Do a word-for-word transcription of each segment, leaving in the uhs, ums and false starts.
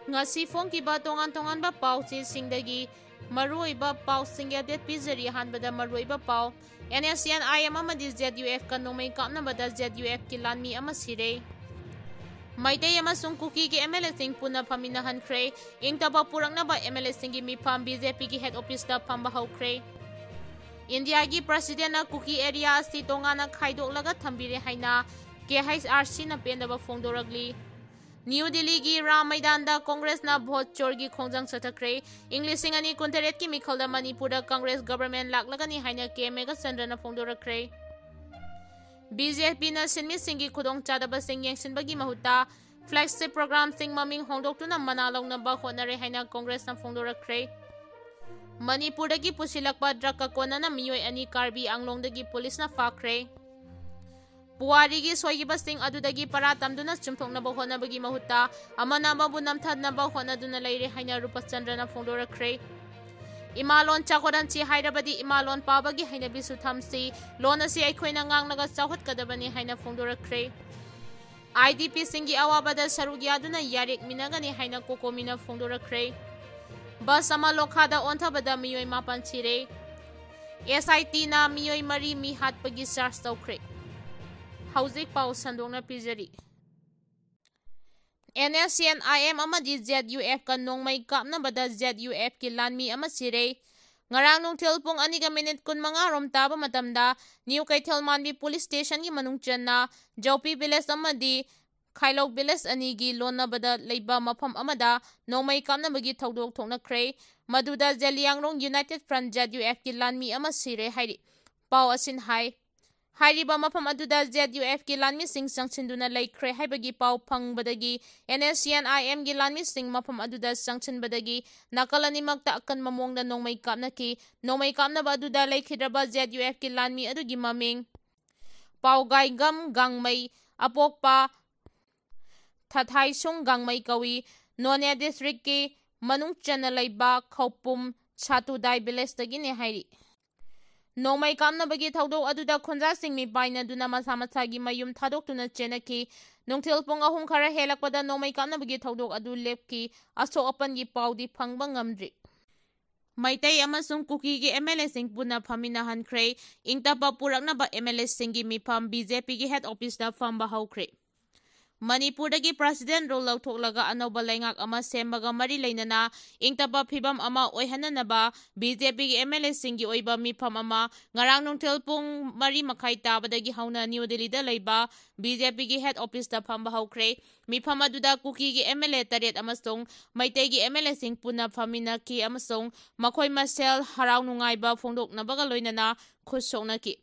ꯉꯁꯤ ꯐꯣꯡꯈꯤꯕ ꯇꯣꯉꯥꯟ ꯇꯣꯉꯥꯟꯕ ꯄꯥꯎꯆꯦꯁꯤꯡꯗꯒꯤ ꯃꯔꯨꯑꯣꯏꯕ ꯄꯥꯎꯁꯤꯡꯒꯤ ꯑꯞꯗꯦꯠ ꯄꯤꯖꯔꯤ꯫ ꯑꯍꯥꯟꯕꯗ ꯃꯔꯨꯑꯣꯏꯕ ꯄꯥꯎ, N S C N I M ꯑꯃꯗꯤ ꯖꯦꯠ ꯌꯨ ꯑꯦꯐꯀ ꯅꯣꯡꯃꯩ ꯀꯥꯞꯅꯕꯗ ꯖꯦꯠ ꯌꯨ ꯑꯦꯐꯀꯤ ꯂꯥꯟꯃꯤ ꯑꯃ ꯁꯤꯔꯦ꯫ ꯃꯩꯇꯩ ꯑꯃꯁꯨꯡ ꯀꯨꯀꯤꯒꯤ ꯑꯦꯝ ꯑꯦꯜ ꯑꯦꯁꯤꯡ ꯄꯨꯟꯅ ꯐꯝꯃꯤꯟꯅꯍꯟꯈ꯭ꯔꯦ꯫ ꯏꯪ ꯇꯞꯄ ꯄꯨꯔꯛꯅꯕ ꯑꯦꯝ ꯑꯦꯜ ꯑꯦꯁꯤꯡꯒꯤ ꯃꯤꯐꯝ ꯕꯤ ꯖꯦ ꯄꯤꯒꯤ ꯍꯦꯗ ꯑꯣꯐꯤꯁꯇ ꯐꯝꯕ ꯍꯧꯈ꯭ꯔꯦ꯫ ꯏꯟꯗꯤꯌꯥꯒꯤ ꯄ꯭ꯔꯁꯤꯗꯦꯟꯅ ꯀꯨꯀꯤ ꯑꯦꯔꯤꯌꯥ ꯑꯁꯤ ꯇꯣꯉꯥꯟꯅ ꯈꯥꯏꯗꯣꯛꯂꯒ ꯊꯝꯕꯤꯔꯦ ꯍꯥꯏꯅ ꯀꯦ ꯑꯩꯆ ꯑꯥꯔ ꯁꯤꯅ ꯄꯦꯟꯗꯕ ꯐꯣꯡꯗꯣꯔꯛꯂꯤ꯫ ꯅ꯭ꯌꯨ ꯗꯤꯜꯂꯤꯒꯤ ꯔꯥꯝ ꯃꯩꯗꯥꯟꯗ ꯀꯣꯡꯒ꯭ꯔꯦꯁꯅ ꯚꯣꯠ ꯆꯣꯔꯒꯤ ꯈꯣꯡꯖꯪ ꯆꯠꯊꯈ꯭ꯔꯦ꯫ ꯏꯪ ꯂꯤꯁꯤꯡ ꯑꯅꯤ ꯀꯨꯟꯇꯔꯦꯠꯀꯤ ꯃꯤꯈꯜꯗ ꯃꯅꯤꯄꯨꯔꯗ ꯀꯪꯒ꯭ꯔꯦꯁ ꯒꯕꯔꯃꯦꯟ ꯂꯥꯛꯂꯒꯅꯤ ꯍꯥꯏꯅ ꯀꯦ ꯃꯦꯘꯆꯟꯗ꯭ꯔꯅ ꯐꯣꯡꯗꯣꯔꯛꯈ꯭ꯔꯦ꯫ ꯕꯤ ꯖꯦ ꯄꯤꯅ ꯁꯤꯟꯃꯤꯁꯤꯡꯒꯤ ꯈꯨꯗꯣꯡꯆꯥꯗꯕꯁꯤꯡ ꯌꯦꯡꯁꯤꯟꯕꯒꯤ ꯃꯍꯨꯠꯇ ꯐ꯭ꯂꯦꯒꯁꯤꯞ ꯄ꯭ꯔꯣꯒ꯭ꯔꯥꯝꯁꯤꯡ ꯃꯃꯤꯡ ꯍꯣꯡꯗꯣꯛꯇꯨꯅ ꯃꯅꯥ ꯂꯧꯅꯕ ꯍꯣꯠꯅꯔꯦ ꯍꯥꯏꯅ ꯀꯣꯡꯒ꯭ꯔꯦꯁꯅ ꯐꯣꯡꯗꯣꯔꯛꯈ꯭ꯔꯦ꯫ ꯃꯅꯤꯄꯨꯔꯗꯒꯤ ꯄꯨꯁꯤꯜꯂꯛꯄ ꯗ꯭ꯔꯒꯀ ꯀꯣꯟꯅꯅ ꯃꯤꯑꯣꯏ ꯑꯅꯤ ꯀꯥꯔꯕꯤ ꯑꯪꯂꯣꯡꯗꯒꯤ ꯄꯨꯂꯤꯁꯅ ꯐꯥꯈ꯭ꯔꯦ꯫ ꯄꯨꯋꯥꯔꯤꯒꯤ ꯁꯣꯏꯈꯤꯕꯁꯤꯡ ꯑꯗꯨꯗꯒꯤ ꯄꯔꯥ ꯇꯝꯗꯨꯅ ꯆꯨꯝꯊꯣꯛꯅꯕ ꯍꯣꯠꯅꯕꯒꯤ ꯃꯍꯨꯠꯇ ꯑꯃꯅ ꯑꯃꯕꯨ ꯅꯝꯊꯅꯕ ꯍꯣꯠꯅꯗꯨꯅ ꯂꯩꯔꯦ ꯍꯥꯏꯅ ꯔꯨꯄꯆꯟꯗ꯭ꯔꯅ ꯐꯣꯡꯗꯣꯔꯛꯈ꯭ꯔꯦ꯫ ꯏꯃꯥꯂꯣꯟ ꯆꯥꯎꯈꯠꯍꯟꯁꯤ ꯍꯥꯏꯔꯕꯗꯤ ꯏꯃꯥꯂꯣꯟ ꯄꯥꯕꯒꯤ ꯍꯩꯅꯕꯤꯁꯨ ꯊꯝꯁꯤ, ꯂꯣꯟ ꯑꯁꯤ ꯑꯩꯈꯣꯏꯅ ꯉꯥꯡꯂꯒ ꯆꯥꯎꯈꯠꯀꯗꯕꯅꯤ ꯍꯥꯏꯅ ꯐꯣꯡꯗꯣꯔꯛꯈ꯭ꯔꯦ꯫ ꯑꯥꯏ ꯗꯤ ꯄꯤꯁꯤꯡꯒꯤ ꯑꯋꯥꯕꯗ ꯁꯔꯨꯛ ꯌꯥꯗꯨꯅ ꯌꯥꯔꯦꯛꯃꯤꯟꯅꯒꯅꯤ ꯍꯥꯏꯅ ꯀꯣꯀꯣꯃꯤꯅ ꯐꯣꯡꯗꯣꯔꯛꯈ꯭ꯔꯦ꯫ ꯕꯁ ꯑꯃ ꯂꯣꯈꯥꯗ ꯑꯣꯟꯊꯕꯗ ꯃꯤꯑꯣꯏ ꯃꯥꯄꯟ ꯁꯤꯔꯦ꯫ ꯑꯦꯁ ꯑꯥꯏ ꯇꯤꯅ ꯃꯤꯑꯣꯏ ꯃꯔꯤ ꯃꯤ ꯍꯥꯠꯄꯒꯤ ꯆꯥꯔꯖ ꯇꯧꯈ꯭ꯔꯦ꯫ ꯍꯧꯖꯤꯛ ꯄꯥꯎ ꯁꯟꯗꯣꯛꯅ ꯄꯤꯖꯔꯤ꯫ N S C N I M ꯑꯃꯗꯤ ꯖꯦꯠ ꯌꯨ ꯑꯦꯐꯀ ꯅꯣꯡꯃꯩ ꯀꯥꯞꯅꯕꯗ ꯖꯦꯠ ꯌꯨ ꯑꯦꯐꯀꯤ ꯂꯥꯟꯃꯤ ꯑꯃ ꯁꯤꯔꯦ꯫ ꯉꯔꯥꯡ ꯅꯨꯡꯊꯤꯜ ꯄꯨꯡ ꯑꯅꯤꯒ ꯃꯤꯅꯤꯠ ꯀꯨꯟꯃꯉꯥ ꯔꯣꯝ ꯇꯥꯕ ꯃꯇꯝꯗ ꯅ꯭ꯌꯨ ꯀꯩꯊꯦꯜ ꯃꯥꯟꯕꯤ ꯄꯨꯂꯤꯁ ꯁ꯭ꯇꯦꯁꯟꯒꯤ ꯃꯅꯨꯡ ꯆꯟꯅ ꯖꯧꯄꯤ ꯚꯤꯂꯦꯖ ꯑꯃꯗꯤ ꯈꯥꯏꯂꯧ ꯚꯤꯂꯦꯖ ꯑꯅꯤꯒꯤ ꯂꯣꯟꯅꯕꯗ ꯂꯩꯕ ꯃꯐꯝ ꯑꯃꯗ ꯅꯣꯡꯃꯩ ꯀꯥꯞꯅꯕꯒꯤ ꯊꯧꯗꯣꯛ ꯊꯣꯛꯅꯈ꯭ꯔꯦ꯫ ꯃꯗꯨꯗ Zeliangrong United front, Z U ꯑꯦꯐꯀꯤ ꯂꯥꯟꯃꯤ ꯑꯃ ꯁꯤꯔꯦ ꯍꯥꯏꯔꯤ꯫ ꯄꯥꯎ ꯑꯁꯤꯅ ꯍꯥꯏ꯫ ꯍꯥꯏꯔꯤꯕ ꯃꯐꯝ ꯑꯗꯨꯗ ꯖꯦꯠ ꯌꯨ ꯑꯦꯐꯀꯤ ꯂꯥꯟꯃꯤꯁꯤꯡ ꯆꯪꯁꯤꯟꯗꯨꯅ ꯂꯩꯈ꯭ꯔꯦ ꯍꯥꯏꯕꯒꯤ ꯄꯥꯎ ꯐꯪꯕꯗꯒꯤ ꯑꯦꯟ ꯑꯦꯁ ꯁꯤ ꯑꯦꯟ ꯑꯥꯏ ꯑꯦꯝꯒꯤ ꯂꯥꯟꯃꯤꯁꯤꯡ ꯃꯐꯝ ꯑꯗꯨꯗ ꯆꯪꯁꯤꯟꯕꯗꯒꯤ ꯅꯥꯀꯜ ꯑꯅꯤꯃꯛꯇ ꯑꯀꯟꯕ ꯃꯑꯣꯡꯗ ꯅꯣꯡꯃꯩ ꯀꯥꯞꯅꯈꯤ꯫ ꯅꯣꯡꯃꯩ ꯀꯥꯞꯅꯕ ꯑꯗꯨꯗ ꯂꯩꯈꯤꯗ꯭ꯔꯕ ꯖꯦꯠ ꯌꯨ ꯑꯦꯐꯀꯤ ꯂꯥꯟꯃꯤ ꯑꯗꯨꯒꯤ ꯃꯃꯤꯡ ꯄꯥꯎꯒꯥꯏꯒꯝ ꯒꯥꯡꯃꯩ, ꯑꯄꯣꯛꯄ ꯊꯊꯥꯏꯁꯨꯡ ꯒꯥꯡꯃꯩ ꯀꯧꯏ꯫ ꯅꯣꯅꯦ ꯗꯤꯁꯇ꯭ꯔꯤꯛꯀꯤ ꯃꯅꯨꯡ ꯆꯟꯅ ꯂꯩꯕ ꯈꯧꯄꯨꯝ ꯁꯥꯇꯨꯗꯥꯏ ꯚꯤꯂꯦꯖꯇꯒꯤꯅꯤ ꯍꯥꯏꯔꯤ꯫ ꯅꯣꯡꯃꯩ ꯀꯥꯞꯅꯕꯒꯤ ꯊꯧꯗꯣꯛ ꯑꯗꯨꯗ ꯈꯨꯟꯖꯥꯁꯤꯡ ꯃꯤꯄꯥꯏꯅꯗꯨꯅ ꯃꯁꯥ ꯃꯁꯥꯒꯤ ꯃꯌꯨꯝ ꯊꯥꯗꯣꯛꯇꯨꯅ ꯆꯦꯟꯅꯈꯤ꯫ ꯅꯨꯡꯊꯤꯜ ꯄꯨꯡ ꯑꯍꯨꯝ ꯈꯔ ꯍꯦꯜꯂꯛꯄꯗ ꯅꯣꯡꯃꯩ ꯀꯥꯞꯅꯕꯒꯤ ꯊꯧꯗꯣꯛ ꯑꯗꯨ ꯂꯦꯞꯈꯤ꯫ ꯑꯁꯣꯛ ꯑꯄꯟꯒꯤ ꯄꯥꯎꯗꯤ ꯐꯪꯕ ꯉꯝꯗ꯭ꯔꯤ꯫ ꯃꯩꯇꯩ ꯑꯃꯁꯨꯡ ꯀꯨꯀꯤꯒꯤ MLAꯁꯤꯡ ꯄꯨꯟꯅ ꯐꯝꯃꯤꯟꯅꯍꯟꯈ꯭ꯔꯦ꯫ ꯏꯪ ꯇꯞꯄ ꯄꯨꯔꯛꯅꯕ MLAꯁꯤꯡꯒꯤ ꯃꯤꯐꯝ BJPꯒꯤ head officeꯇ ꯐꯝꯕ ꯍꯧꯈ꯭ꯔꯦ꯫ ꯃꯅꯤꯄꯨꯔꯗꯒꯤ president rule ꯂꯧꯊꯣꯛꯂꯒ ꯑꯅꯧꯕ ꯂꯩꯉꯥꯛ ꯑꯃ ꯁꯦꯝꯕꯒ ꯃꯔꯤ ꯂꯩꯅꯅ ꯏꯪ ꯇꯞꯄ ꯐꯤꯕꯝ ꯑꯃ ꯑꯣꯏꯍꯟꯅꯅꯕ BJPꯒꯤ MLAꯁꯤꯡꯒꯤ ꯑꯣꯏꯕ ꯃꯤꯐꯝ ꯑꯃ ꯉꯔꯥꯡ ꯅꯨꯡꯊꯤꯜ ꯄꯨꯡ ꯃꯔꯤ ꯃꯈꯥꯏ ꯇꯥꯕꯗꯒꯤ ꯍꯧꯅ ꯅ꯭ꯌꯨ ꯗꯤꯜꯂꯤꯗ ꯂꯩꯕ BJPꯒꯤ head officeꯇ ꯐꯝꯕ ꯍꯧꯈ꯭ꯔꯦ꯫ ꯃꯤꯐꯝ ꯑꯗꯨꯗ ꯀꯨꯀꯤꯒꯤ MLA ꯇꯔꯦꯠ ꯑꯃꯁꯨꯡ ꯃꯩꯇꯩꯒꯤ MLAꯁꯤꯡ ꯄꯨꯟꯅ ꯐꯝꯃꯤꯟꯅꯈꯤ ꯑꯃꯁꯨꯡ ꯃꯈꯣꯏ ꯃꯁꯦꯜ ꯍꯔꯥꯎ ꯅꯨꯡꯉꯥꯏꯕ ꯐꯣꯡꯗꯣꯛꯅꯕꯒ ꯂꯣꯏꯅꯅ ꯈꯨꯠ ꯁꯣꯛꯅꯈꯤ꯫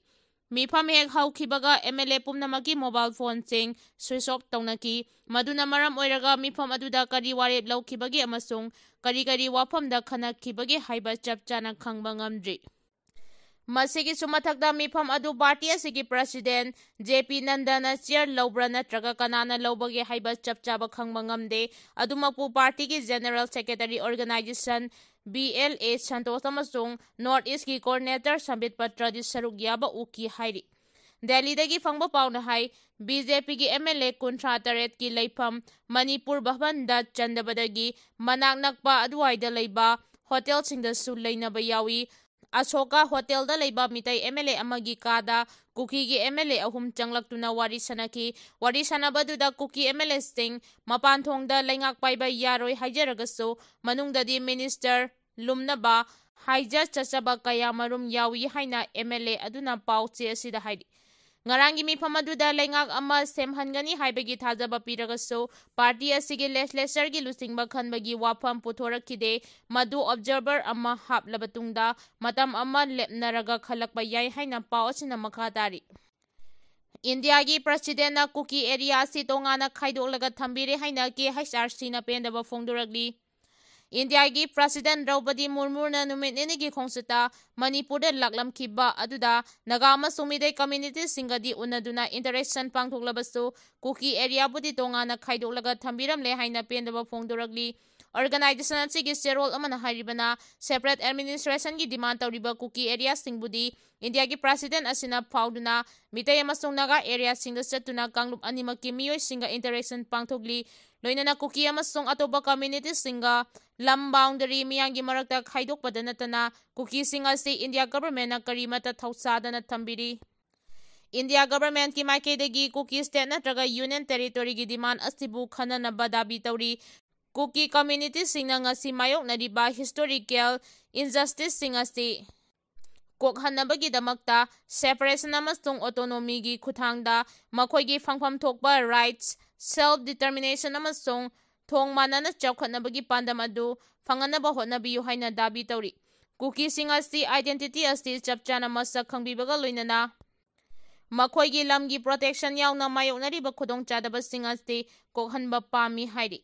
ꯃꯤꯐꯝ ꯍꯦꯛ ꯍꯧꯈꯤꯕꯒ MLA ꯄꯨꯝꯅꯃꯛꯀꯤ mobile phoneꯁꯤꯡ switch off ꯇꯧꯅꯈꯤ꯫ ꯃꯗꯨꯅ ꯃꯔꯝ ꯑꯣꯏꯔꯒ ꯃꯤꯐꯝ ꯑꯗꯨꯗ ꯀꯔꯤ ꯋꯥꯔꯦꯞ ꯂꯧꯈꯤꯕꯒꯦ ꯑꯃꯁꯨꯡ ꯀꯔꯤ ꯀꯔꯤ ꯋꯥꯐꯝꯗ ꯈꯟꯅꯈꯤꯕꯒꯦ ꯍꯥꯏꯕ ꯆꯞ ꯆꯥꯅ ꯈꯪꯕ ꯉꯝꯗ꯭ꯔꯤ꯫ ꯃꯁꯤꯒꯤꯁꯨ ꯃꯊꯛꯇ ꯃꯤꯐꯝ ꯑꯗꯨ party ꯑꯁꯤꯒꯤ president J P Nandaꯅ chair ꯂꯧꯕ꯭ꯔꯥ ꯅꯠꯇ꯭ꯔꯒ ꯀꯅꯥꯅ ꯂꯧꯕꯒꯦ ꯍꯥꯏꯕ ꯆꯞ ꯆꯥꯕ ꯈꯪꯕ ꯉꯝꯗꯦ꯫ ꯑꯗꯨꯃꯛꯄꯨ partyꯒꯤ general secretary organization BLA Santosh ꯑꯃꯁꯨꯡ North Eastꯀꯤ coordinator ꯁꯝꯕꯤꯠ ꯄꯇ꯭ꯔꯗꯤ ꯁꯔꯨꯛ ꯌꯥꯕ ꯎꯈꯤ ꯍꯥꯏꯔꯤ꯫ ꯗꯦꯜꯂꯤꯗꯒꯤ ꯐꯪꯕ ꯄꯥꯎꯅ ꯍꯥꯏ, BJPꯒꯤ MLA ꯀꯨꯟꯊ꯭ꯔꯥ ꯇꯔꯦꯠꯀꯤ ꯂꯩꯐꯝ ꯃꯅꯤꯄꯨꯔ ꯚꯕꯟꯗ ꯆꯟꯗꯕꯗꯒꯤ ꯃꯅꯥꯛ ꯅꯛꯄ ꯑꯗꯨꯋꯥꯏꯗ ꯂꯩꯕ hotelꯁꯤꯡꯗꯁꯨ ꯂꯩꯅꯕ ꯌꯥꯎꯏ꯫ ꯑꯁꯣꯀꯥ hotelꯗ ꯂꯩꯕ ꯃꯤꯇꯩ MLA ꯑꯃꯒꯤ ꯀꯥꯗ ꯀꯨꯀꯤꯒꯤ MLA ꯑꯍꯨꯝ ꯆꯪꯂꯛꯇꯨꯅ ꯋꯥꯔꯤ ꯁꯥꯅꯈꯤ꯫ ꯋꯥꯔꯤ ꯁꯥꯅꯕꯗꯨꯗ ꯀꯨꯀꯤ MLAꯁꯤꯡ ꯃꯄꯥꯟ ꯊꯣꯡꯗ ꯂꯩꯉꯥꯛ ꯄꯥꯏꯕ ꯌꯥꯔꯣꯏ ꯍꯥꯏꯖꯔꯒꯁꯨ ꯃꯅꯨꯡꯗꯗꯤ minister ꯂꯨꯝꯅꯕ ꯍꯥꯏꯖ ꯆꯠꯆꯕ ꯀꯌꯥ ꯃꯔꯨꯝ ꯌꯥꯎꯏ ꯍꯥꯏꯅ MLA ꯑꯗꯨꯅ ꯄꯥꯎ ꯆꯦ ꯑꯁꯤꯗ ꯍꯥꯏꯔꯤ꯫ ꯉꯔꯥꯡꯒꯤ ꯃꯤꯐꯝ ꯑꯗꯨꯗ ꯂꯩꯉꯥꯛ ꯑꯃ ꯁꯦꯝꯍꯟꯒꯅꯤ ꯍꯥꯏꯕꯒꯤ ꯊꯥꯖꯕ ꯄꯤꯔꯒꯁꯨ party ꯑꯁꯤꯒꯤ legislatureꯒꯤ ꯂꯨꯆꯤꯡꯕ ꯈꯟꯕꯒꯤ ꯋꯥꯐꯝ ꯄꯨꯊꯣꯔꯛꯈꯤꯗꯦ꯫ ꯃꯗꯨ observer ꯑꯃ ꯍꯥꯞꯂꯕ ꯇꯨꯡꯗ ꯃꯇꯝ ꯑꯃ ꯂꯦꯞꯅꯔꯒ ꯈꯜꯂꯛꯄ ꯌꯥꯏ ꯍꯥꯏꯅ ꯄꯥꯎ ꯑꯁꯤꯅ ꯃꯈꯥ ꯇꯥꯔꯤ꯫ ꯏꯟꯗꯤꯌꯥꯒꯤ presidentꯅ ꯀꯨꯀꯤ area ꯑꯁꯤ ꯇꯣꯉꯥꯟꯅ ꯈꯥꯏꯗꯣꯛꯂꯒ ꯊꯝꯕꯤꯔꯦ ꯍꯥꯏꯅ KHRCꯅ ꯄꯦꯟꯗꯕ ꯐꯣꯡꯗꯣꯔꯛꯂꯤ꯫ ꯏꯟꯗꯤꯌꯥꯒꯤ ꯄ꯭ꯔꯁꯤꯗꯦꯟ ꯗ꯭ꯔꯧꯄꯗꯤ ꯃꯨꯔꯃꯨꯅ ꯅꯨꯃꯤꯠ ꯅꯤꯅꯤꯒꯤ ꯈꯣꯡꯆꯠꯇ ꯃꯅꯤꯄꯨꯔꯗ ꯂꯥꯛꯂꯝꯈꯤꯕ ꯑꯗꯨꯗ ꯅꯥꯒꯥ ꯑꯃꯁꯨꯡ ꯃꯤꯇꯩ ꯀꯝꯃ꯭ꯌꯨꯅꯤꯇꯤꯁꯤꯡꯒꯗꯤ ꯎꯅꯗꯨꯅ ꯏꯟꯇꯔꯦꯛꯁꯟ ꯄꯥꯡꯊꯣꯛꯂꯕꯁꯨ ꯀꯨꯀꯤ ꯑꯦꯔꯤꯌꯥꯕꯨꯗꯤ ꯇꯣꯉꯥꯟꯅ ꯈꯥꯏꯗꯣꯛꯂꯒ ꯊꯝꯕꯤꯔꯝꯂꯦ ꯍꯥꯏꯅ ꯄꯦꯟꯗꯕ ꯐꯣꯡꯗꯣꯔꯛꯂꯤ꯫ ꯑꯣꯔꯒꯅꯥꯏꯖꯦꯁꯟ ꯑꯁꯤꯒꯤ ꯆꯦꯔꯣꯜ ꯑꯃꯅ ꯍꯥꯏꯔꯤꯕꯅ, ꯁꯦꯄꯔꯦꯠ ꯑꯦꯗꯃꯤꯅꯤꯁꯇ꯭ꯔꯦꯁꯟꯒꯤ ꯗꯤꯃꯥꯟ ꯇꯧꯔꯤꯕ ꯀꯨꯀꯤ ꯑꯦꯔꯤꯌꯥꯁꯤꯡꯕꯨꯗꯤ ꯏꯟꯗꯤꯌꯥꯒꯤ ꯄ꯭ꯔꯁꯤꯗꯦꯟ ꯑꯁꯤꯅ ꯐꯥꯎꯗꯨꯅ ꯃꯤꯇꯩ ꯑꯃꯁꯨꯡ ꯅꯥꯒꯥ ꯑꯦꯔꯤꯌꯥꯁꯤꯡꯗ ꯆꯠꯇꯨꯅ ꯀꯥꯡꯂꯨꯞ ꯑꯅꯤꯃꯛꯀꯤ ꯃꯤꯑꯣꯏꯁꯤꯡꯒ ꯏꯟꯇꯔꯦꯛꯁꯟ ꯄꯥꯡꯊꯣꯛꯂꯤ꯫ ꯂꯣꯏꯅꯅ ꯀꯨꯀꯤ ꯑꯃꯁꯨꯡ ꯑꯇꯣꯞꯄ ꯀꯝꯃ꯭ꯌꯨꯅꯤꯇꯤꯁꯤꯡꯒ ꯂꯝ ꯕꯥꯎꯟꯗꯔꯤ ꯃꯤꯌꯥꯝꯒꯤ ꯃꯔꯛꯇ ꯈꯥꯏꯗꯣꯛꯄꯗ ꯅꯠꯇꯅ ꯀꯨꯀꯤꯁꯤꯡ ꯑꯁꯤ ꯏꯟꯗꯤꯌꯥ ꯒꯚꯔꯟꯃꯦꯟꯠꯅ ꯀꯔꯤꯃꯠꯇ ꯊꯧꯁꯥꯗꯅ ꯊꯝꯕꯤꯔꯤ꯫ ꯏꯟꯗꯤꯌꯥ ꯒꯚꯔꯟꯃꯦꯟꯠꯀꯤ ꯃꯥꯏꯀꯩꯗꯒꯤ ꯀꯨꯀꯤ ꯁ꯭ꯇꯦꯠ ꯅꯠꯇ꯭ꯔꯒ ꯌꯨꯅꯤꯌꯟ ꯇꯦꯔꯤꯇꯣꯔꯤꯒꯤ ꯗꯤꯃꯥꯟ ꯑꯁꯤꯕꯨ ꯈꯟꯅꯅꯕ ꯗꯥꯕꯤ ꯇꯧꯔꯤ꯫ ꯀꯨꯀꯤ ꯀꯝꯃ꯭ꯌꯨꯅꯤꯇꯤꯁꯤꯡꯅ ꯉꯁꯤ ꯃꯥꯌꯣꯛꯅꯔꯤꯕ ꯍꯤꯁꯇꯣꯔꯤꯀꯦꯜ ꯏꯟꯖꯁꯇꯤꯁꯁꯤꯡ ꯑꯁꯤ ꯀꯣꯛꯍꯟꯅꯕꯒꯤꯗꯃꯛꯇ ꯁꯦꯄꯔꯦꯁꯟ ꯑꯃꯁꯨꯡ ꯑꯣꯇꯣꯅꯣꯃꯤꯒꯤ ꯈꯨꯠꯊꯥꯡꯗ ꯃꯈꯣꯏꯒꯤ ꯐꯪꯐꯝ ꯊꯣꯛꯄ ꯔꯥꯏꯠꯁ, ꯁꯦꯜꯐ ꯗꯤꯇꯔꯃꯤꯅꯦꯁꯟ ꯑꯃꯁꯨꯡ ꯊꯣꯡ ꯃꯥꯟꯅꯅ ꯆꯥꯎꯈꯠꯅꯕꯒꯤ ꯄꯥꯟꯗꯝ ꯑꯗꯨ ꯐꯪꯍꯟꯅꯕ ꯍꯣꯠꯅꯕꯤꯌꯨ ꯍꯥꯏꯅ ꯗꯥꯕꯤ ꯇꯧꯔꯤ꯫ ꯀꯨꯀꯤꯁꯤꯡ ꯑꯁꯤ ꯑꯥꯏꯗꯦꯟꯇꯤꯇꯤ ꯑꯁꯤ ꯆꯞ ꯆꯥꯅ ꯃꯁꯛ ꯈꯪꯕꯤꯕꯒ ꯂꯣꯏꯅꯅ ꯃꯈꯣꯏꯒꯤ ꯂꯝꯒꯤ ꯄ꯭ꯔꯣꯇꯦꯛꯁꯟ ꯌꯥꯎꯅ ꯃꯥꯌꯣꯛꯅꯔꯤꯕ ꯈꯨꯗꯣꯡꯆꯥꯗꯕꯁꯤꯡ ꯑꯁꯤ ꯀꯣꯛꯍꯟꯕ ꯄꯥꯝꯃꯤ ꯍꯥꯏꯔꯤ꯫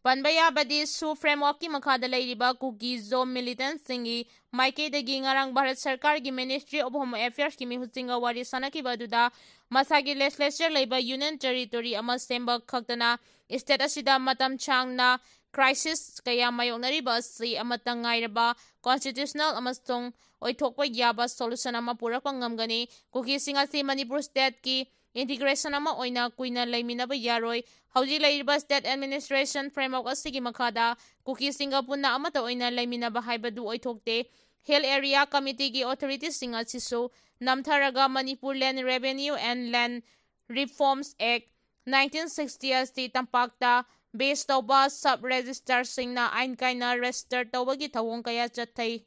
ꯄꯟꯕ ꯌꯥꯕꯗꯤ, ꯁꯨ ꯐ꯭ꯔꯦꯝꯋꯥꯔꯛꯀꯤ ꯃꯈꯥꯗ ꯂꯩꯔꯤꯕ ꯀꯨꯀꯤ ꯖꯣ ꯃꯤꯂꯤꯇꯦꯟꯠꯁꯤꯡꯒꯤ ꯃꯥꯏꯀꯩꯗꯒꯤ ꯉꯔꯥꯡ ꯚꯥꯔꯠ ꯁꯔꯀꯥꯔꯒꯤ ꯃꯤꯅꯤꯁꯇ꯭ꯔꯤ ꯑꯣꯐ ꯍꯣꯝ ꯑꯦꯐꯤꯌꯔꯁꯀꯤ ꯃꯤꯍꯨꯠꯁꯤꯡꯒ ꯋꯥꯔꯤ ꯁꯥꯅꯈꯤꯕ ꯑꯗꯨꯗ ꯃꯁꯥꯒꯤ ꯂꯦꯖꯤꯁꯂꯦꯆꯔ ꯂꯩꯕ ꯌꯨꯅꯤꯌꯟ ꯇꯦꯔꯤꯇꯣꯔꯤ ꯑꯃ ꯁꯦꯝꯕ ꯈꯛꯇꯅ ꯁ꯭ꯇꯦꯠ ꯑꯁꯤꯗ ꯃꯇꯝ ꯁꯥꯡꯅ ꯀ꯭ꯔꯥꯏꯁꯤꯁ ꯀꯌꯥ ꯃꯥꯌꯣꯛꯅꯔꯤꯕ ꯑꯁꯤ ꯑꯃꯠꯇ ꯉꯥꯏꯔꯕ ꯀꯣꯟꯁꯇꯤꯇ꯭ꯌꯨꯁꯅꯦꯜ ꯑꯃꯁꯨꯡ ꯑꯣꯏꯊꯣꯛꯄ ꯌꯥꯕ ꯁꯣꯂꯨꯁꯟ ꯑꯃ ꯄꯨꯔꯛꯄ ꯉꯝꯒꯅꯤ꯫ ꯀꯨꯀꯤꯁꯤꯡ ꯑꯁꯤ ꯃꯅꯤꯄꯨꯔ ꯁ꯭ꯇꯦꯠꯀꯤ ꯏꯟꯇꯤꯒ꯭ꯔꯦꯁꯟ ꯑꯃ ꯑꯣꯏꯅ ꯀꯨꯏꯅ ꯂꯩꯃꯤꯟꯅꯕ ꯌꯥꯔꯣꯏ꯫ ꯍꯧꯖꯤꯛ ꯂꯩꯔꯤꯕ ꯁ꯭ꯇꯦꯠ ꯑꯦꯗꯃꯤꯅꯤꯁꯇ꯭ꯔꯦꯁꯟ ꯐ꯭ꯔꯦꯝꯋꯥꯔꯛ ꯑꯁꯤꯒꯤ ꯃꯈꯥꯗ ꯀꯨꯀꯤꯁꯤꯡꯒ ꯄꯨꯟꯅ ꯑꯃꯠꯇ ꯑꯣꯏꯅ ꯂꯩꯃꯤꯟꯅꯕ ꯍꯥꯏꯕꯗꯨ ꯑꯣꯏꯊꯣꯛꯇꯦ꯫ ꯍꯤꯜ ꯑꯦꯔꯤꯌꯥ ꯀꯃꯤꯇꯤꯒꯤ ꯑꯣꯊꯣꯔꯤꯇꯤꯁꯤꯡ ꯑꯁꯤꯁꯨ ꯅꯝꯊꯔꯒ Manipur Land Revenue and Land Reforms Act nineteen sixty ꯑꯁꯤ ꯇꯝꯄꯥꯛꯇ ꯕꯦꯁ ꯇꯧꯕ ꯁꯕ ꯔꯦꯖꯤꯁꯇ꯭ꯔꯥꯔꯁꯤꯡꯅ ꯑꯥꯏꯟ ꯀꯥꯏꯅ ꯔꯦꯖꯤꯁꯇꯔ ꯇꯧꯕꯒꯤ ꯊꯧꯑꯣꯡ ꯀꯌꯥ ꯆꯠꯊꯩ꯫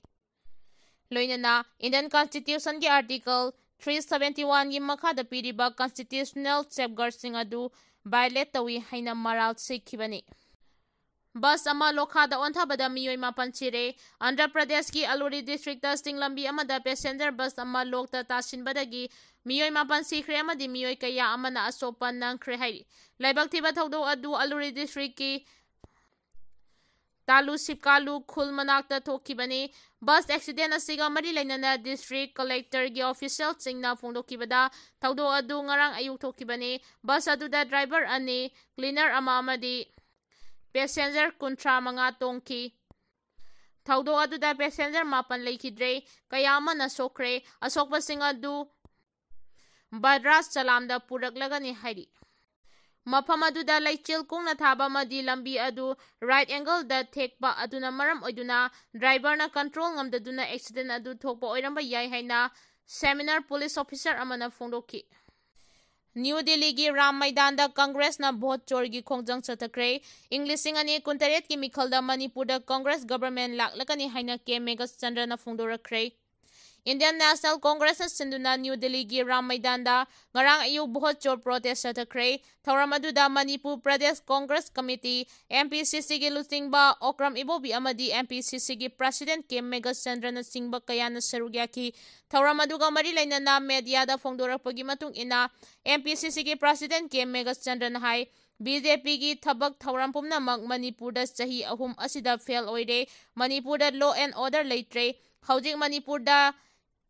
ꯂꯣꯏꯅꯅ ꯏꯟꯗꯤꯌꯟ ꯀꯟꯁꯇꯤꯇ꯭ꯌꯨꯁꯟꯒꯤ ꯑꯥꯔꯇꯤꯀꯜ three seventy one ꯒꯤ ꯃꯈꯥꯗ ꯄꯤꯔꯤꯕ ꯀꯟꯁꯇꯤꯇ꯭ꯌꯨꯁꯅꯦꯜ ꯁꯦꯐꯒꯥꯔꯗꯁꯤꯡ ꯑꯗꯨ ꯚꯥꯏꯑꯣꯂꯦꯠ ꯇꯧꯏ ꯍꯥꯏꯅ ꯃꯔꯥꯜ ꯁꯤꯈꯤꯕꯅꯤ꯫ ꯕꯁ ꯑꯃ ꯂꯣꯈꯥꯗ ꯑꯣꯟꯊꯕꯗ ꯃꯤꯑꯣꯏ ꯃꯥꯄꯟ ꯁꯤꯔꯦ꯫ ꯑꯟꯙ꯭ꯔ ꯄ꯭ꯔꯗꯦꯁꯀꯤ ꯑꯂꯨꯔꯤ ꯗꯤꯁꯇ꯭ꯔꯤꯛꯇ ꯆꯤꯡꯂꯝꯕꯤ ꯑꯃꯗ ꯄꯦꯁꯦꯟꯖꯔ ꯕꯁ ꯑꯃ ꯂꯣꯛꯇ ꯇꯥꯁꯤꯟꯕꯗꯒꯤ ꯃꯤꯑꯣꯏ ꯃꯥꯄꯟ ꯁꯤꯈ꯭ꯔꯦ ꯑꯃꯗꯤ ꯃꯤꯑꯣꯏ ꯀꯌꯥ ꯑꯃꯅ ꯑꯁꯣꯛꯄ ꯅꯪꯈ꯭ꯔꯦ ꯍꯥꯏꯔꯤ꯫ ꯂꯥꯏꯕꯛ ꯊꯤꯕ ꯊꯧꯗꯣꯛ ꯑꯗꯨ ꯑꯂꯨꯔꯤ ꯗꯤꯁꯇ꯭ꯔꯤꯛꯀꯤ ꯇꯥꯂꯨ ꯁꯤꯞꯀꯥꯂꯨ ꯈꯨꯜ ꯃꯅꯥꯛꯇ ꯊꯣꯛꯈꯤꯕꯅꯤ꯫ ꯕꯁ ꯑꯦꯛꯁꯤꯗꯦꯟ ꯑꯁꯤꯒ ꯃꯔꯤ ꯂꯩꯅꯅ ꯗꯤꯁꯇ꯭ꯔꯤꯛ ꯀꯂꯦꯛꯇꯔꯒꯤ ꯑꯣꯐꯤꯁꯤꯌꯦꯜꯁꯤꯡꯅ ꯐꯣꯡꯗꯣꯛꯈꯤꯕꯗ, ꯊꯧꯗꯣꯛ ꯑꯗꯨ ꯉꯔꯥꯡ ꯑꯌꯨꯛ ꯊꯣꯛꯈꯤꯕꯅꯤ꯫ ꯕꯁ ꯑꯗꯨꯗ ꯗ꯭ꯔꯥꯏꯚꯔ ꯑꯅꯤ, ꯀ꯭ꯂꯤꯅꯔ ꯑꯃ ꯑꯃꯗꯤ ꯄꯦꯁꯦꯟꯖꯔ ꯀꯨꯟꯊ꯭ꯔꯥ ꯃꯉꯥ ꯇꯣꯡꯈꯤ꯫ ꯊꯧꯗꯣꯛ ꯑꯗꯨꯗ ꯄꯦꯁꯦꯟꯖꯔ ꯃꯥꯄꯟ ꯂꯩꯈꯤꯗ꯭ꯔꯦ, ꯀꯌꯥ ꯑꯃꯅ ꯁꯣꯛꯈ꯭ꯔꯦ꯫ ꯑꯁꯣꯛꯄꯁꯤꯡ ꯑꯗꯨ ꯕꯗ꯭ꯔꯥꯁ ꯆꯂꯥꯝꯗ ꯄꯨꯔꯛꯂꯒꯅꯤ ꯍꯥꯏꯔꯤ꯫ ꯃꯐꯝ ꯑꯗꯨꯗ ꯂꯩꯆꯤꯜ ꯀꯨꯡꯅ ꯊꯥꯕ ꯑꯃꯗꯤ ꯂꯝꯕꯤ ꯑꯗꯨ ꯔꯥꯏꯠ ꯑꯦꯡꯒꯜꯗ ꯊꯦꯛꯄ ꯑꯗꯨꯅ ꯃꯔꯝ ꯑꯣꯏꯗꯨꯅ ꯗ꯭ꯔꯥꯏꯚꯔꯅ ꯀꯟꯇ꯭ꯔꯣꯜ ꯉꯝꯗꯗꯨꯅ ꯑꯦꯛꯁꯤꯗꯦꯟ ꯑꯗꯨ ꯊꯣꯛꯄ ꯑꯣꯏꯔꯝꯕ ꯌꯥꯏ ꯍꯥꯏꯅ ꯁꯦꯃꯤꯅꯔ ꯄꯨꯂꯤꯁ ꯑꯣꯐꯤꯁꯔ ꯑꯃꯅ ꯐꯣꯡꯗꯣꯛꯈꯤ꯫ ꯅ꯭ꯌꯨ ꯗꯤꯜꯂꯤꯒꯤ ꯔꯥꯝ ꯃꯩꯗꯥꯟꯗ ꯀꯪꯒ꯭ꯔꯦꯁꯅ ꯚꯣꯠ ꯆꯣꯔꯒꯤ ꯈꯣꯡꯖꯪ ꯆꯠꯊꯈ꯭ꯔꯦ꯫ ꯏꯪ ꯂꯤꯁꯤꯡ ꯑꯅꯤ ꯀꯨꯟꯇꯔꯦꯠꯀꯤ ꯃꯤꯈꯜꯗ ꯃꯅꯤꯄꯨꯔꯗ ꯀꯪꯒ꯭ꯔꯦꯁ ꯒꯕꯔꯃꯦꯟ ꯂꯥꯛꯂꯒꯅꯤ ꯍꯥꯏꯅ ꯀꯦ ꯃꯦꯘꯆꯟꯗ꯭ꯔꯅ ꯐꯣꯡꯗꯣꯔꯛꯈ꯭ꯔꯦ꯫ ꯏꯟꯗꯤꯌꯟ ꯅꯦꯁꯅꯦꯜ ꯀꯣꯡꯒ꯭ꯔꯦꯁꯅ ꯁꯤꯟꯗꯨꯅ ꯅ꯭ꯌꯨ ꯗꯤꯜꯂꯤꯒꯤ ꯔꯥꯝ ꯃꯩꯗꯥꯟꯗ ꯉꯔꯥꯡ ꯑꯌꯨꯛ ꯚꯣꯠ ꯆꯣꯔ ꯄ꯭ꯔꯣꯇꯦꯁ ꯆꯠꯊꯈ꯭ꯔꯦ꯫ ꯊꯧꯔꯝ ꯑꯗꯨꯗ Manipur Pradesh Congress committee, M P ꯁꯤ ꯁꯤꯒꯤ ꯂꯨꯆꯤꯡꯕ ꯑꯣꯀ꯭ꯔꯝ ꯏꯕꯣꯕꯤ ꯑꯃꯗꯤ ꯑꯦꯝ ꯄꯤ ꯁꯤ ꯁꯤꯒꯤ ꯄ꯭ꯔꯁꯤꯗꯦꯟ ꯀꯦ ꯃꯦꯘꯆꯟꯗ꯭ꯔꯅꯆꯤꯡꯕ ꯀꯌꯥꯅ ꯁꯔꯨꯛ ꯌꯥꯈꯤ꯫ ꯊꯧꯔꯝ ꯑꯗꯨꯒ ꯃꯔꯤ ꯂꯩꯅꯅ ꯃꯦꯗꯤꯌꯥꯗ ꯐꯣꯡꯗꯣꯔꯛꯄꯒꯤ ꯃꯇꯨꯡ ꯏꯟꯅ, ꯑꯦꯝ ꯄꯤ ꯁꯤ ꯁꯤꯒꯤ ꯄ꯭ꯔꯁꯤꯗꯦꯟ ꯀꯦ ꯃꯦꯘꯆꯟꯗ꯭ꯔꯅ ꯍꯥꯏ, ꯕꯤ ꯖꯦ ꯄꯤꯒꯤ ꯊꯕꯛ ꯊꯧꯔꯝ ꯄꯨꯝꯅꯃꯛ ꯃꯅꯤꯄꯨꯔꯗ ꯆꯍꯤ ꯑꯍꯨꯝ ꯑꯁꯤꯗ ꯐꯦꯜ ꯑꯣꯏꯔꯦ꯫ ꯃꯅꯤꯄꯨꯔꯗ law and order ꯂꯩꯇ꯭ꯔꯦ꯫ ꯍꯧꯖꯤꯛ ꯃꯅꯤꯄꯨꯔꯗ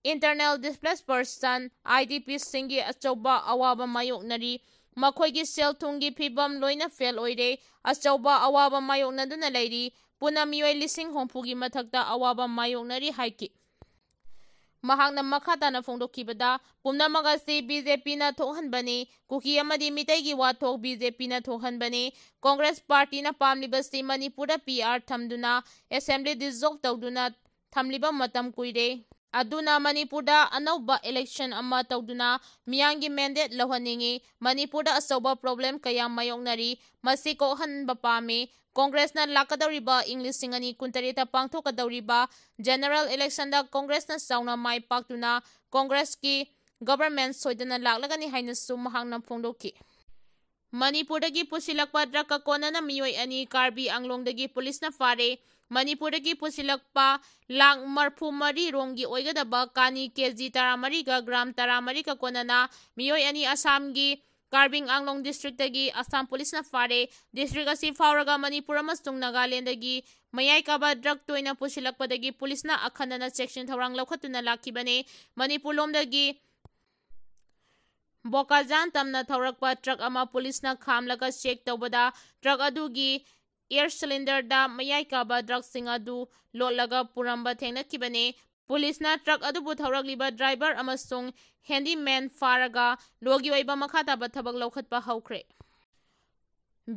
internal displaced person, I D P ꯁꯤꯡꯒꯤ ꯑꯆꯧꯕ ꯑꯋꯥꯕ ꯃꯥꯌꯣꯛꯅꯔꯤ꯫ ꯃꯈꯣꯏꯒꯤ ꯁꯦꯜ ꯊꯨꯝꯒꯤ ꯐꯤꯕꯝ ꯂꯣꯏꯅ ꯐꯦꯜ ꯑꯣꯏꯔꯦ꯫ ꯑꯆꯧꯕ ꯑꯋꯥꯕ ꯃꯥꯌꯣꯛꯅꯗꯨꯅ ꯂꯩꯔꯤ꯫ ꯄꯨꯟꯅ ꯃꯤꯑꯣꯏ ꯂꯤꯁꯤꯡ ꯍꯨꯝꯐꯨꯒꯤ ꯃꯊꯛꯇ ꯑꯋꯥꯕ ꯃꯥꯌꯣꯛꯅꯔꯤ ꯍꯥꯏꯈꯤ꯫ ꯃꯍꯥꯛꯅ ꯃꯈꯥ ꯇꯥꯅ ꯐꯣꯡꯗꯣꯛꯈꯤꯕꯗ, ꯄꯨꯝꯅꯃꯛ ꯑꯁꯤ ꯕꯤ ꯖꯦ ꯄꯤꯅ ꯊꯣꯛꯍꯟꯕꯅꯤ꯫ ꯀꯨꯀꯤ ꯑꯃꯗꯤ ꯃꯤꯇꯩꯒꯤ ꯋꯥꯊꯣꯛ ꯕꯤ ꯖꯦ ꯄꯤꯅ ꯊꯣꯛꯍꯟꯕꯅꯤ꯫ ꯀꯣꯡꯒ꯭ꯔꯦꯁ ꯄꯥꯔꯇꯤꯅ ꯄꯥꯝꯂꯤꯕꯁꯤ ꯃꯅꯤꯄꯨꯔꯗ ꯄꯤ ꯑꯥꯔ ꯊꯝꯗꯨꯅ ꯑꯦꯁꯦꯝꯕ꯭ꯂꯤ ꯗꯤꯖꯣꯜꯕ ꯇꯧꯗꯨꯅ ꯊꯝꯂꯤꯕ ꯃꯇꯝ ꯀꯨꯏꯔꯦ꯫ ꯑꯗꯨꯅ ꯃꯅꯤꯄꯨꯔꯗ ꯑꯅꯧꯕ ꯏꯂꯦꯛꯁꯟ ꯑꯃ ꯇꯧꯗꯨꯅ ꯃꯤꯌꯥꯝꯒꯤ ꯃꯦꯟꯗꯦꯠ ꯂꯧꯍꯟꯅꯤꯡꯏ꯫ ꯃꯅꯤꯄꯨꯔꯗ ꯑꯆꯧꯕ ꯄ꯭ꯔꯣꯕ꯭ꯂꯦꯝ ꯀꯌꯥ ꯃꯥꯌꯣꯛꯅꯔꯤ꯫ ꯃꯁꯤ ꯀꯣꯛꯍꯟꯕ ꯄꯥꯝꯃꯤ꯫ ꯀꯣꯡꯒ꯭ꯔꯦꯁꯅ ꯂꯥꯛꯀꯗꯧꯔꯤꯕ ꯏꯪ ꯂꯤꯁꯤꯡ ꯑꯅꯤ ꯀꯨꯟꯇꯔꯦꯠꯇ ꯄꯥꯡꯊꯣꯛꯀꯗꯧꯔꯤꯕ ꯖꯦꯅꯔꯦꯜ ꯏꯂꯦꯛꯁꯟꯗ ꯀꯣꯡꯒ꯭ꯔꯦꯁꯅ ꯆꯥꯎꯅ ꯃꯥꯏ ꯄꯥꯛꯇꯨꯅ ꯀꯣꯡꯒ꯭ꯔꯦꯁꯀꯤ ꯒꯕꯔꯃꯦꯟ ꯁꯣꯏꯗꯅ ꯂꯥꯛꯂꯒꯅꯤ ꯍꯥꯏꯅꯁꯨ ꯃꯍꯥꯛꯅ ꯐꯣꯡꯗꯣꯛꯈꯤ꯫ ꯃꯅꯤꯄꯨꯔꯗꯒꯤ ꯄꯨꯁꯤꯜꯂꯛꯄ ꯗ꯭ꯔꯒꯀ ꯀꯣꯟꯅꯅ ꯃꯤꯑꯣꯏ ꯑꯅꯤ ꯀꯥꯔꯕꯤ ꯑꯪꯂꯣꯡꯗꯒꯤ ꯄꯨꯂꯤꯁꯅ ꯐꯥꯔꯦ꯫ ꯃꯅꯤꯄꯨꯔꯗꯒꯤ ꯄꯨꯁꯤꯜꯂꯛꯄ ꯂꯥꯈ ꯃꯔꯐꯨ ꯃꯔꯤ ꯔꯣꯝꯒꯤ ꯑꯣꯏꯒꯗꯕ ꯀꯥꯅꯤ ꯀꯦ ꯖꯤ ꯇꯔꯥꯃꯔꯤꯒ ꯒ꯭ꯔꯥꯝ ꯇꯔꯥꯃꯔꯤꯒ ꯀꯣꯟꯅꯅ ꯃꯤꯑꯣꯏ ꯑꯅꯤ ꯑꯁꯥꯝꯒꯤ ꯀꯥꯔꯕꯤ ꯑꯪꯂꯣꯡ ꯗꯤꯁꯇ꯭ꯔꯤꯛꯇꯒꯤ ꯑꯁꯥꯝ ꯄꯨꯂꯤꯁꯅ ꯐꯥꯔꯦ꯫ ꯗꯤꯁꯇ꯭ꯔꯤꯛ ꯑꯁꯤ ꯐꯥꯎꯔꯒ ꯃꯅꯤꯄꯨꯔ ꯑꯃꯁꯨꯡ ꯅꯥꯒꯥꯂꯦꯟꯗꯒꯤ ꯃꯌꯥꯏ ꯀꯥꯕ ꯗ꯭ꯔꯒ ꯇꯣꯏꯅ ꯄꯨꯁꯤꯜꯂꯛꯄꯗꯒꯤ ꯄꯨꯂꯤꯁꯅ ꯑꯈꯟꯅꯅ ꯆꯦꯛꯁꯤꯟ ꯊꯧꯔꯥꯡ ꯂꯧꯈꯠꯇꯨꯅ ꯂꯥꯛꯈꯤꯕꯅꯤ꯫ ꯃꯅꯤꯄꯨꯔ ꯂꯣꯝꯗꯒꯤ ꯕꯣꯀꯥꯖꯥꯟ ꯇꯝꯅ ꯊꯧꯔꯛꯄ ꯇ꯭ꯔꯛ ꯑꯃ ꯄꯨꯂꯤꯁꯅ ꯈꯥꯝꯂꯒ ꯆꯦꯛ ꯇꯧꯕꯗ ꯇ꯭ꯔꯛ ꯑꯗꯨꯒꯤ ꯑꯦꯌꯔ ꯁꯤꯂꯤꯟꯗꯔꯗ ꯃꯌꯥꯏ ꯀꯥꯕ ꯗ꯭ꯔꯒꯁꯤꯡ ꯑꯗꯨ ꯂꯣꯠꯂꯒ ꯄꯨꯔꯝꯕ ꯊꯦꯡꯅꯈꯤꯕꯅꯤ꯫ ꯄꯨꯂꯤꯁꯅ ꯇ꯭ꯔꯛ ꯑꯗꯨꯕꯨ ꯊꯧꯔꯛꯂꯤꯕ ꯗ꯭ꯔꯥꯏꯚꯔ ꯑꯃꯁꯨꯡ ꯍꯦꯟꯗꯤꯃꯦꯟ ꯐꯥꯔꯒ ꯂꯣꯒꯤ ꯑꯣꯏꯕ ꯃꯈꯥ ꯇꯥꯕ ꯊꯕꯛ ꯂꯧꯈꯠꯄ ꯍꯧꯈ꯭ꯔꯦ꯫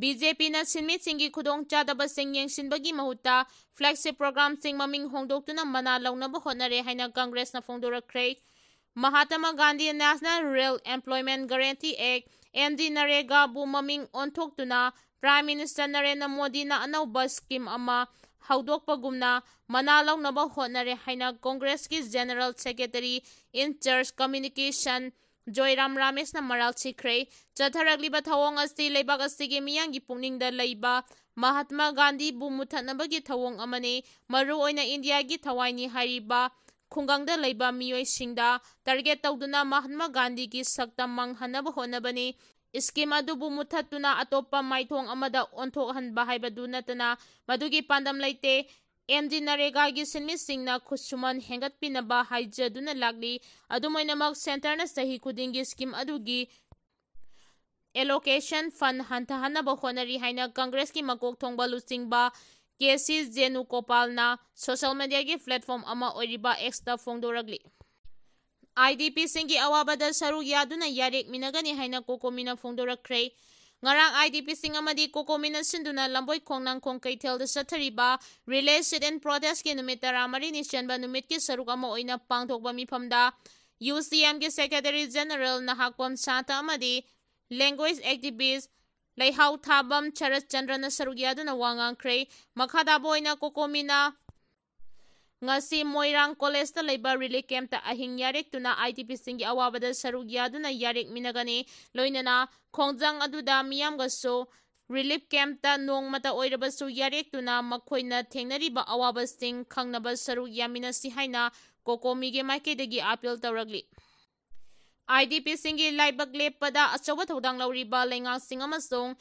ꯕꯤ ꯖꯦ ꯄꯤꯅ ꯁꯤꯟꯃꯤꯁꯤꯡꯒꯤ ꯈꯨꯗꯣꯡꯆꯥꯗꯕꯁꯤꯡ ꯌꯦꯡꯁꯤꯟꯕꯒꯤ ꯃꯍꯨꯠꯇ flagship programꯁꯤꯡ ꯃꯃꯤꯡ ꯍꯣꯡꯗꯣꯛꯇꯨꯅ ꯃꯅꯥ ꯂꯧꯅꯕ ꯍꯣꯠꯅꯔꯦ ꯍꯥꯏꯅ ꯀꯪꯒ꯭ꯔꯦꯁꯅ ꯐꯣꯡꯗꯣꯔꯛꯈ꯭ꯔꯦ꯫ Mahatma Gandhi National Rural Employment Guarantee Act, M G ꯅꯔꯦꯒꯥꯕꯨ ꯃꯃꯤꯡ ꯑꯣꯟꯊꯣꯛꯇꯨꯅ Prime Minister ꯅꯔꯦꯟꯗ꯭ꯔ ꯃꯣꯗꯤꯅ ꯑꯅꯧꯕ scheme ꯑꯃ ꯍꯧꯗꯣꯛꯄꯒꯨꯝꯅ ꯃꯅꯥ ꯂꯧꯅꯕ ꯍꯣꯠꯅꯔꯦ ꯍꯥꯏꯅ ꯀꯪꯒ꯭ꯔꯦꯁꯀꯤ General Secretary in charge Communication ꯖꯣꯏꯔꯥꯝ ꯔꯥꯃꯦꯁꯅ ꯃꯔꯥꯜ ꯁꯤꯈ꯭ꯔꯦ꯫ ꯆꯠꯊꯔꯛꯂꯤꯕ ꯊꯧꯑꯣꯡ ꯑꯁꯤ ꯂꯩꯕꯥꯛ ꯑꯁꯤꯒꯤ ꯃꯤꯌꯥꯝꯒꯤ ꯄꯨꯛꯅꯤꯡꯗ ꯂꯩꯕ ꯃꯍꯥꯇꯃꯥ ꯒꯥꯟꯙꯤꯕꯨ ꯃꯨꯊꯠꯅꯕꯒꯤ ꯊꯧꯑꯣꯡ ꯑꯃꯅꯤ, ꯃꯔꯨꯑꯣꯏꯅ ꯏꯟꯗꯤꯌꯥꯒꯤ ꯊꯋꯥꯏꯅꯤ ꯍꯥꯏꯔꯤꯕ ꯈꯨꯡꯒꯪꯗ ꯂꯩꯕ ꯃꯤꯑꯣꯏꯁꯤꯡꯗ target ꯇꯧꯗꯨꯅ ꯃꯍꯥꯇꯃꯥ ꯒꯥꯟꯙꯤꯒꯤ ꯁꯛꯇꯝ ꯃꯥꯡꯍꯟꯅꯕ ꯍꯣꯠꯅꯕꯅꯤ꯫ Scheme ꯑꯗꯨꯕꯨ ꯃꯨꯊꯠꯇꯨꯅ ꯑꯇꯣꯞꯄ ꯃꯥꯏꯊꯣꯡ ꯑꯃꯗ ꯑꯣꯟꯊꯣꯛꯍꯟꯕ ꯍꯥꯏꯕꯗꯨ ꯅꯠꯇꯅ ꯃꯗꯨꯒꯤ ꯄꯥꯟꯗꯝ ꯂꯩꯇꯦ꯫ ꯑꯦꯝ ꯖꯤ ꯅꯔꯦꯒꯥꯒꯤ ꯁꯤꯟꯃꯤꯁꯤꯡꯅ ꯈꯨꯠꯁꯨꯃꯟ ꯍꯦꯟꯒꯠꯄꯤꯅꯕ ꯍꯥꯏꯖꯗꯨꯅ ꯂꯥꯛꯂꯤ꯫ ꯑꯗꯨꯝ ꯑꯣꯏꯅꯃꯛ, centreꯅ ꯆꯍꯤ ꯈꯨꯗꯤꯡꯒꯤ scheme ꯑꯗꯨꯒꯤ allocation fund ꯍꯟꯊꯍꯟꯅꯕ ꯍꯣꯠꯅꯔꯤ ꯍꯥꯏꯅ ꯀꯪꯒ꯭ꯔꯦꯁꯀꯤ ꯃꯀꯣꯛ ꯊꯣꯡꯕ ꯂꯨꯆꯤꯡꯕ ꯀꯦ ꯁꯤ ꯖꯦꯅꯨꯒꯣꯄꯥꯜꯅ social mediaꯒꯤ platform ꯑꯃ ꯑꯣꯏꯔꯤꯕ Xꯇ ꯐꯣꯡꯗꯣꯔꯛꯂꯤ꯫ ꯑꯥꯏ ꯗꯤ ꯄꯤꯁꯤꯡꯒꯤ ꯑꯋꯥꯕꯗ ꯁꯔꯨꯛ ꯌꯥꯗꯨꯅ ꯌꯥꯔꯦꯛ ꯃꯤꯟꯅꯒꯅꯤ ꯍꯥꯏꯅ ꯀꯣꯀꯣꯃꯤꯅ ꯐꯣꯡꯗꯣꯔꯛꯈ꯭ꯔꯦ꯫ ꯉꯔꯥꯡ ꯑꯥꯏ ꯗꯤ ꯄꯤꯁꯤꯡ ꯑꯃꯗꯤ ꯀꯣꯀꯣꯃꯤꯅ ꯁꯤꯟꯗꯨꯅ ꯂꯝꯕꯣꯏ ꯈꯣꯡꯅꯥꯡꯈꯣꯡ ꯀꯩꯊꯦꯜꯗ ꯆꯠꯊꯔꯤꯕ Relay Sit-in Protestꯀꯤ ꯅꯨꯃꯤꯠ ꯇꯔꯥꯃꯔꯤꯅꯤ ꯆꯟꯕ ꯅꯨꯃꯤꯠꯀꯤ ꯁꯔꯨꯛ ꯑꯃ ꯑꯣꯏꯅ ꯄꯥꯡꯊꯣꯛꯄ ꯃꯤꯐꯝꯗ ꯌꯨ ꯁꯤ ꯑꯦꯝꯒꯤ Secretary General ꯅꯍꯥꯛꯄꯝ ꯁꯥꯟꯇ ꯑꯃꯗꯤ language activist ꯂꯩꯍꯥꯎ ꯊꯥꯕꯝ ꯁꯔꯠ ꯆꯟꯗ꯭ꯔꯅ ꯁꯔꯨꯛ ꯌꯥꯗꯨꯅ ꯋꯥ ꯉꯥꯡꯈ꯭ꯔꯦ꯫ ꯃꯈꯥ ꯇꯥꯕ ꯑꯣꯏꯅ ꯀꯣꯀꯣꯃꯤꯅ ꯉꯁꯤ ꯃꯣꯏꯔꯥꯡ ꯀꯣꯂꯦꯖꯇ ꯂꯩꯕ relief campꯇ ꯑꯍꯤꯡ ꯌꯥꯔꯦꯛꯇꯨꯅ ꯑꯥꯏ ꯗꯤ ꯄꯤꯁꯤꯡꯒꯤ ꯑꯋꯥꯕꯗ ꯁꯔꯨꯛ ꯌꯥꯗꯨꯅ ꯌꯥꯔꯦꯛ ꯃꯤꯟꯅꯒꯅꯤ꯫ ꯂꯣꯏꯅꯅ ꯈꯣꯡꯖꯪ ꯑꯗꯨꯗ ꯃꯤꯌꯥꯝꯒꯁꯨ relief campꯇ ꯅꯣꯡꯃꯇ ꯑꯣꯏꯔꯕꯁꯨ ꯌꯥꯔꯦꯛꯇꯨꯅ ꯃꯈꯣꯏꯅ ꯊꯦꯡꯅꯔꯤꯕ ꯑꯋꯥꯕꯁꯤꯡ ꯈꯪꯅꯕ ꯁꯔꯨꯛ ꯌꯥꯃꯤꯟꯅꯁꯤ ꯍꯥꯏꯅ ꯀꯣꯀꯣꯃꯤꯒꯤ ꯃꯥꯏꯀꯩꯗꯒꯤ appeal ꯇꯧꯔꯛꯂꯤ꯫ ꯑꯥꯏ ꯗꯤ ꯄꯤꯁꯤꯡꯒꯤ ꯂꯥꯏꯕꯛ ꯂꯦꯞꯄꯗ ꯑꯆꯧꯕ ꯊꯧꯗꯥꯡ ꯂꯧꯔꯤꯕ ꯂꯩꯉꯥꯛꯁꯤꯡ ꯑꯃꯁꯨꯡ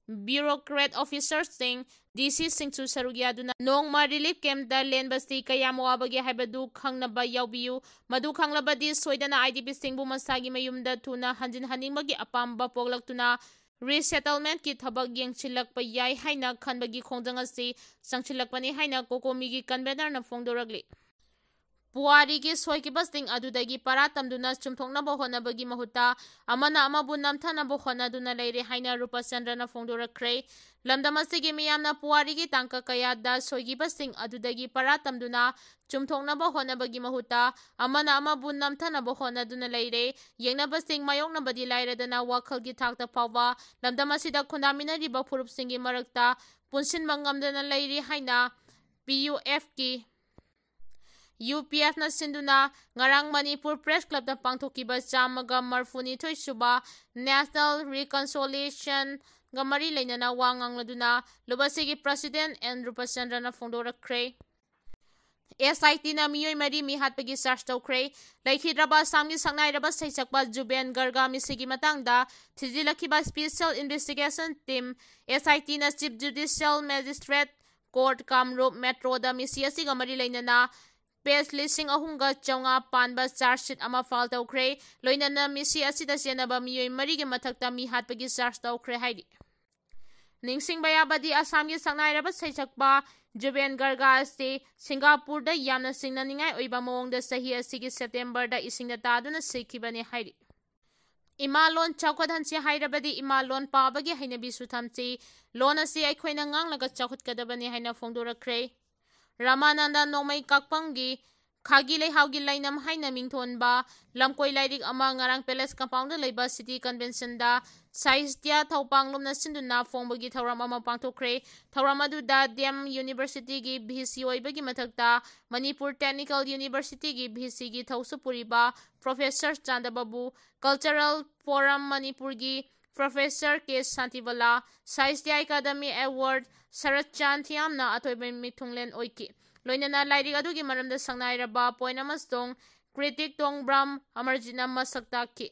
bureaucrat officerꯁꯤꯡ, ꯗꯤ ꯁꯤꯁꯤꯡꯁꯨ ꯁꯔꯨꯛ ꯌꯥꯗꯨꯅ ꯅꯣꯡꯃ relief campꯇ ꯂꯦꯟꯕꯁꯤ ꯀꯌꯥꯝ ꯋꯥꯕꯒꯦ ꯍꯥꯏꯕꯗꯨ ꯈꯪꯅꯕ ꯌꯥꯎꯕꯤꯌꯨ꯫ ꯃꯗꯨ ꯈꯪꯂꯕꯗꯤ ꯁꯣꯏꯗꯅ ꯑꯥꯏ ꯗꯤ ꯄꯤꯁꯤꯡꯕꯨ ꯃꯁꯥꯒꯤ ꯃꯌꯨꯝꯗ ꯊꯨꯅ ꯍꯟꯖꯤꯟꯍꯟꯅꯤꯡꯕꯒꯤ ꯑꯄꯥꯝꯕ ꯄꯣꯛꯂꯛꯇꯨꯅ resettlementꯀꯤ ꯊꯕꯛ ꯌꯦꯡꯁꯤꯜꯂꯛꯄ ꯌꯥꯏ ꯍꯥꯏꯅ ꯈꯟꯕꯒꯤ ꯈꯣꯡꯖꯪ ꯑꯁꯤ ꯆꯪꯁꯤꯜꯂꯛꯄꯅꯤ ꯍꯥꯏꯅ ꯀꯣꯀꯣꯃꯤꯒꯤ convenorꯅ ꯐꯣꯡꯗꯣꯔꯛꯂꯤ꯫ ꯄꯨꯋꯥꯔꯤꯒꯤ ꯁꯣꯏꯈꯤꯕꯁꯤꯡ ꯑꯗꯨꯗꯒꯤ ꯄꯔꯥ ꯇꯝꯗꯨꯅ ꯆꯨꯝꯊꯣꯛꯅꯕ ꯍꯣꯠꯅꯕꯒꯤ ꯃꯍꯨꯠꯇ ꯑꯃꯅ ꯑꯃꯕꯨ ꯅꯝꯊꯅꯕ ꯍꯣꯠꯅꯗꯨꯅ ꯂꯩꯔꯦ ꯍꯥꯏꯅ ꯔꯨꯄꯆꯟꯗ꯭ꯔꯅ ꯐꯣꯡꯗꯣꯔꯛꯈ꯭ꯔꯦ꯫ ꯂꯝꯗꯝ ꯑꯁꯤꯒꯤ ꯃꯤꯌꯥꯝꯅ ꯄꯨꯋꯥꯔꯤꯒꯤ ꯇꯥꯡꯀꯛ ꯀꯌꯥꯗ ꯁꯣꯏꯈꯤꯕꯁꯤꯡ ꯑꯗꯨꯗꯒꯤ ꯄꯔꯥ ꯇꯝꯗꯨꯅ ꯆꯨꯝꯊꯣꯛꯅꯕ ꯍꯣꯠꯅꯕꯒꯤ ꯃꯍꯨꯠꯇ ꯑꯃꯅ ꯑꯃꯕꯨ ꯅꯝꯊꯅꯕ ꯍꯣꯠꯅꯗꯨꯅ ꯂꯩꯔꯦ꯫ ꯌꯦꯡꯅꯕꯁꯤꯡ ꯃꯥꯌꯣꯛꯅꯕꯗꯤ ꯂꯥꯏꯔꯗꯅ ꯋꯥꯈꯜꯒꯤ ꯊꯥꯛꯇ ꯐꯥꯎꯕ ꯂꯝꯗꯝ ꯑꯁꯤꯗ ꯈꯨꯟꯗꯥꯃꯤꯟꯅꯔꯤꯕ ꯐꯨꯔꯨꯞꯁꯤꯡꯒꯤ ꯃꯔꯛꯇ ꯄꯨꯟꯁꯤꯟꯕ ꯉꯝꯗꯅ ꯂꯩꯔꯤ ꯍꯥꯏꯅ ꯄꯤ ꯌꯨ ꯑꯦꯐꯀꯤ ꯌꯨ ꯄꯤ ꯑꯦꯐꯅ ꯁꯤꯟꯗꯨꯅ ꯉꯔꯥꯡ ꯃꯅꯤꯄꯨꯔ ꯄ꯭ꯔꯦꯁ ꯀ꯭ꯂꯕꯇ ꯄꯥꯡꯊꯣꯛꯈꯤꯕ ꯆꯥꯝꯃꯒ ꯃꯔꯤꯐꯨꯅꯤꯊꯣꯏ ꯁꯨꯕ National Reconciliationꯒ ꯃꯔꯤ ꯂꯩꯅꯅ ꯋꯥ ꯉꯥꯡꯂꯗꯨꯅ ꯂꯨꯞ ꯑꯁꯤꯒꯤ president ꯑꯦꯟ ꯔꯨꯄꯆꯟꯗ꯭ꯔꯅ ꯐꯣꯡꯗꯣꯔꯛꯈ꯭ꯔꯦ꯫ ꯑꯦꯁ ꯑꯥꯏ ꯇꯤꯅ ꯃꯤꯑꯣꯏ ꯃꯔꯤ ꯃꯤꯍꯥꯠꯄꯒꯤ ꯆꯥꯔꯖ ꯇꯧꯈ꯭ꯔꯦ꯫ ꯂꯩꯈꯤꯗ꯭ꯔꯕ ꯑꯁꯥꯝꯒꯤ ꯁꯛꯅꯥꯏꯔꯕ ꯁꯩꯁꯛꯄ ꯖꯨꯕꯦꯟ ꯒꯔꯒ ꯃꯤꯁꯤꯒꯤ ꯃꯇꯥꯡꯗ ꯊꯤꯖꯤꯜꯂꯛꯈꯤꯕ special investigation team ꯑꯦꯁ ꯑꯥꯏ ꯇꯤꯅ Chief Judicial Magistrate Court Kamrup ꯃꯦꯇ꯭ꯔꯣꯗ ꯃꯤꯁꯤ ꯑꯁꯤꯒ ꯃꯔꯤ ꯂꯩꯅꯅ page ꯂꯤꯁꯤꯡ ꯑꯍꯨꯝꯒ ꯆꯥꯝꯃꯉꯥ ꯄꯥꯟꯕ charge sheet ꯑꯃ file ꯇꯧꯈ꯭ꯔꯦ꯫ ꯂꯣꯏꯅꯅ ꯃꯤꯁꯤ ꯑꯁꯤꯗ ꯆꯦꯟꯅꯕ ꯃꯤꯑꯣꯏ ꯃꯔꯤꯒꯤ ꯃꯊꯛꯇ ꯃꯤ ꯍꯥꯠꯄꯒꯤ charge ꯇꯧꯈ꯭ꯔꯦ ꯍꯥꯏꯔꯤ꯫ ꯅꯤꯡꯁꯤꯡꯕ ꯌꯥꯕꯗꯤ, ꯑꯁꯥꯝꯒꯤ ꯁꯛꯅꯥꯏꯔꯕ ꯁꯩꯁꯛꯄ ꯖꯨꯕꯦꯟ ꯒꯔꯒ ꯑꯁꯤ ꯁꯤꯡꯒꯥꯄꯨꯔꯗ ꯌꯥꯝꯅ ꯆꯤꯡꯅꯅꯤꯡꯉꯥꯏ ꯑꯣꯏꯕ ꯃꯑꯣꯡꯗ ꯆꯍꯤ ꯑꯁꯤꯒꯤ ꯁꯦꯞꯇꯦꯝꯕꯔꯗ ꯏꯁꯤꯡꯗ ꯇꯥꯗꯨꯅ ꯁꯤꯈꯤꯕꯅꯤ ꯍꯥꯏꯔꯤ꯫ ꯏꯃꯥ ꯂꯣꯟ ꯆꯥꯎꯈꯠꯍꯟꯁꯤ ꯍꯥꯏꯔꯕꯗꯤ ꯏꯃꯥ ꯂꯣꯟ ꯄꯥꯕꯒꯤ ꯍꯩꯅꯕꯤꯁꯨ ꯊꯝꯁꯤ꯫ ꯂꯣꯟ ꯑꯁꯤ ꯑꯩꯈꯣꯏꯅ ꯉꯥꯡꯂꯒ ꯆꯥꯎꯈꯠꯀꯗꯕꯅꯤ ꯍꯥꯏꯅ ꯐꯣꯡꯗꯣꯔꯛꯈ꯭ꯔꯦ꯫ ꯔꯥꯃꯥꯅꯟꯗ ꯅꯣꯡꯃꯩ ꯀꯥꯛꯄꯝꯒꯤ ꯈꯥꯒꯤ ꯂꯩꯍꯥꯎꯒꯤ ꯂꯩꯅꯝ ꯍꯥꯏꯅ ꯃꯤꯡꯊꯣꯟꯕ ꯂꯝꯀꯣꯏ ꯂꯥꯏꯔꯤꯛ ꯑꯃ ꯉꯔꯥꯡ palace compoundꯗ ꯂꯩꯕ city conventionꯗ ꯁꯥꯍꯤꯇ꯭ꯌ ꯊꯧꯄꯥꯡꯂꯣꯝꯅ ꯁꯤꯟꯗꯨꯅ ꯐꯣꯡꯕꯒꯤ ꯊꯧꯔꯝ ꯑꯃ ꯄꯥꯡꯊꯣꯛꯈ꯭ꯔꯦ꯫ ꯊꯧꯔꯝ ꯑꯗꯨꯗ ꯗꯤ ꯑꯦꯝ Universityꯒꯤ V C ꯑꯣꯏꯕꯒꯤ ꯃꯊꯛꯇ ꯃꯅꯤꯄꯨꯔ Technical Universityꯒꯤ V Cꯒꯤ ꯊꯧꯁꯨ ꯄꯨꯔꯤꯕ Professor ꯆꯥꯟꯗꯕꯥꯕꯨ, Cultural Forum ꯃꯅꯤꯄꯨꯔꯒꯤ Professor ꯀꯦ ꯁꯥꯟꯇꯤꯕꯂꯥ, ꯁꯥꯍꯤꯇ꯭ꯌ ꯑꯦꯀꯥꯗꯃꯤ award ꯁꯔꯠ ꯆꯥꯟ ꯊꯤꯌꯥꯝꯅ ꯑꯊꯣꯏꯕ ꯃꯤꯊꯨꯡꯂꯦꯟ ꯑꯣꯏꯈꯤ꯫ ꯂꯣꯏꯅꯅ ꯂꯥꯏꯔꯤꯛ ꯑꯗꯨꯒꯤ ꯃꯔꯝꯗ ꯁꯛꯅꯥꯏꯔꯕ point ꯑꯃꯁꯨꯡ ꯀ꯭ꯔꯤꯇꯤꯛ ꯇꯣꯡꯕ꯭ꯔꯝ, ꯑꯃꯔꯖꯤꯠꯅ ꯃꯁꯛ ꯇꯥꯛꯈꯤ꯫